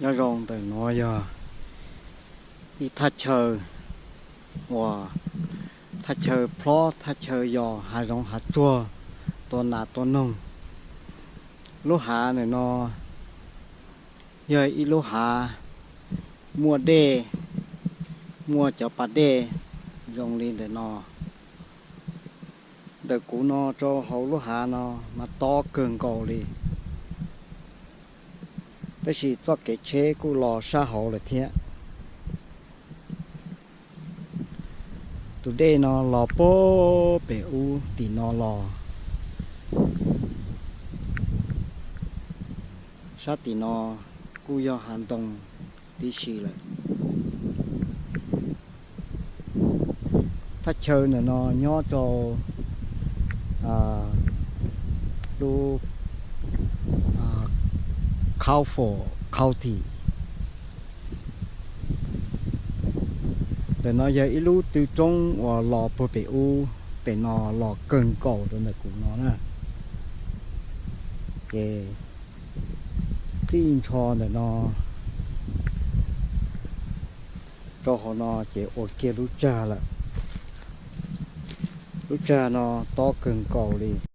Nyob zoo, ntawm no yog ib thaj chaw uas thaj chaw plob, thaj chaw yog hav zoov hav tsuag, tua nas tua noog. Lub hav ntawm no yog ib lub hav muaj dej, muaj cov pas dej zoo li ntawm no. Ntawm kuv no rau hauv lub hav no mas tob kawg nkaus li, tab sis txoj kev tsheb kuj los sab hauv lawm thiab. Tus dej no los puag pem ub tim no los, sab tim no kuj yog hav ntoo tib si lawm. Thaj chaw ntawm no nyob rau lub Crawford County. Ntawm no yog ib lub tw roob uas los puag pem ub, pem no los kawg nkaus rau ntawm kuv no na. Ces txij ntsho ntawm no rau hauv no ces ua kiag lub tsag lawm. Lub tsag no tob kawg nkaus li.